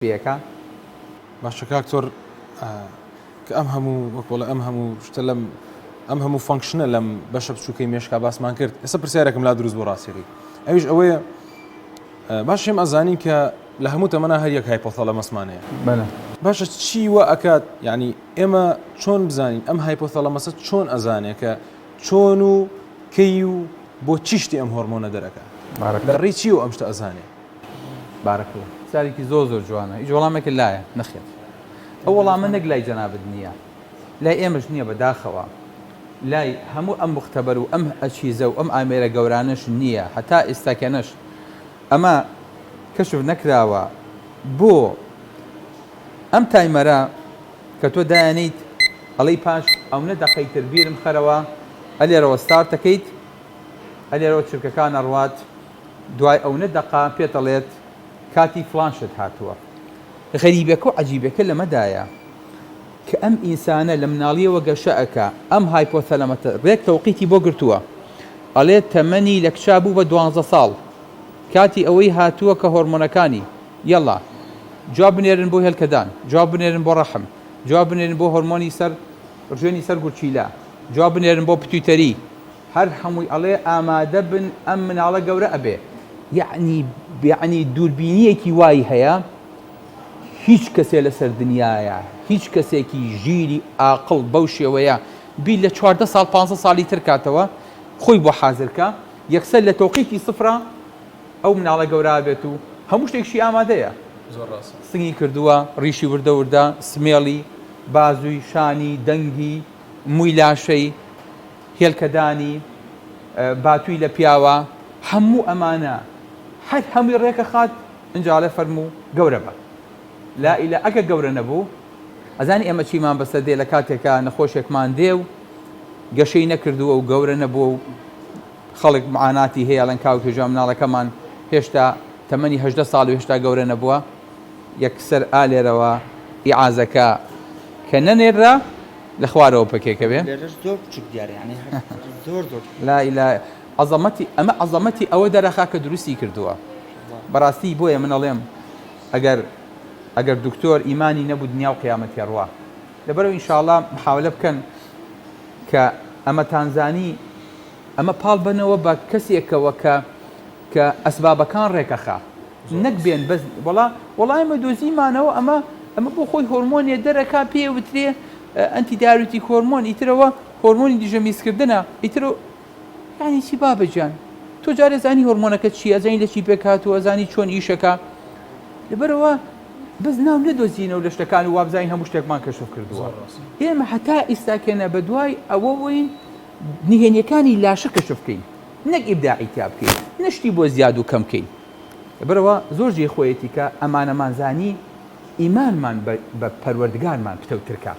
پێکا. باشە کاک تۆر کە ئەم هەموو وەک بڵێ ئەم هەموو شتە لەم ئەم هەموو function ە لەم بەشە بچووکەی مێشکا باسمان کرد ئێستا پرسیارێکم لا دروست بۆ ڕاستیەکەی ئەویش ئەوەیە باش ئێمە ئەزانین کە لە هەموو تەمەنا هەر یەک hypothalamus مان هەیە بەڵێ باشە چی وا ئەکات یعنی ئێمە چۆن بزانین ئەم hypothalamus ە چۆن ئەزانێ کە چۆن و کەی و بۆ چی شتی ئەم هۆرمۆنە دەرەکە بارەکە لە ڕێی چیەوە ئەم شتە ئەزانێ بارک اللە. پرسیارێکی زۆر زۆر جوانە هیچ وەڵامێکت لایە؟ نەخێر ئەو وەڵامە نەک لای جەنابت نییە لای ئێمەش نییە بە داخەوە لای هەموو ئەم موختەبەر و ئەم ئەجهیزە و ئەم ئامێرە گەورانەش نییە هەتا ئێستاکەنەش ئەمە کەشف نەکراوە بۆ ئەم timer ە کە تۆ دایانیت ئەڵێی پاش ئەونە دەقەی تر بیرم خەرەوە ئەلێرەوە start ەکەیت ئەلێرەوە چرکەکان ئەڕوات دوای ئەونە دەقە پێت ئەڵێت کاتی فڵان شت هاتووە. غەریبەکە و عەجیبەکە لەمەدایە کە ئەم ئینسانە لە مناڵیەوە گەشە ئەکا ئەم hypothalamus ە ڕێک تەوقیتی بۆ گرتووە ئەڵێت تەمەنی لە کچا بوو بە دوانزە ساڵ کاتی ئەوەی هاتووە کە هۆرمۆنەکانی یەڵا جواب بنێرن بۆ هێلکەدان جواب بنێرن بۆ ڕەحم جواب بنێرن بۆ هۆرمۆنی سەر ڕژێنی سەر گورچیلە جواب بنێرن بۆ pituitary هەر هەمووی ئەڵێ ئامادە بن ئەم مناڵە گەورە ئەبێ. یەعنی یەعنی دووربینیەکی وای هەیە هیچ کەسێ لەسەر دنیایە هیچ کەسێکی ژیری ئاقڵ بەو شێوەیە بیر لە 14 ساڵ 15 ساڵی تر کاتەوە خۆی بۆ حازر کا یەکسەر لە تەوقیتی سفرا ئەو مناڵە گەورە ئەبێت و هەموو شتێکشی ئامادەیە زۆر ڕاستە. سنگی کردووە ڕیشی وردە وردە سمێڵی بازووی شانی دەنگی مووی لاشەی هێلکەدانی باتووی لە پیاوە هەموو ئەمانە هەر هەمووی ڕێکەخات ئینجا ئەڵێ فەرموو گەورە بە لا ئیلا ئەگەر گەورە نەبوو ئەزانی ئێمە چیمان بەسەر دێ لە کاتێکا نەخۆشێکمان دێ و گەشەی نەکردووە و گەورە نەبووە و خەڵک معاناتی هەیە ئەڵێن کاک هێژا مناڵەکەمان هێشتا تەمەنی 18 ساڵ و هێشتا گەورە نەبووە یەکسەر ئا لێرەوە ئیعازەکە کە نەنێررا لە خوارەوە پەکێکە بێ. لێرەش زۆر بچوک دیارە یانی هەر زۆر زۆر. لا الە عەزەمەتی ئەمە عەزەمەتی ئەوە دەرەخا کە دروستی کردووە بەڕاستی بۆیە من ئەڵێم ئەگەر ئەگەر دکتۆر ئیمانی نەبوو دنیا و قیامەت تێڕوا لەبەرئەوە ئینشاڵا محاولە بکەن کە ئەمەتان زانی ئەمە پاڵ بەنەوە بە کەسێکەوە کە کە ئەسبابەکان ڕێکەخا نەک بێن بەس وەڵا وەڵا ئێمە دۆزیمانەوە ئەمە ئەمە بۆ خۆی هۆرمۆنێ دەرەکا پێ وترێ antidiuretic hormone ئیترەوە هۆرمۆنی دژە میزکردنە ئیتر یعنی چی بابە گیان تۆ جارێ زانی هۆرمۆنەکە چییە زانی لە چی پێک هاتووە زانی چۆن ئیشەکە لەبەرەوە بەس ناو نەدۆزینەوە لە شتەکان و وابزانین هەموو شتێکمان کەشف کردووە ئێمە هەتا ئیستاکێنە بە دوای ئەوەوەین نهێنیەکانی لاشە کەشف بکەین نەک ئیبداعی تیا بکەین نە شتی بۆ زیاد و کەم کەین لەبەرئەوە زۆر جێی خۆیەتی کە ئەمانەمان زانی ئیمانمان بە پەروەردگارمان پتەوتر کا.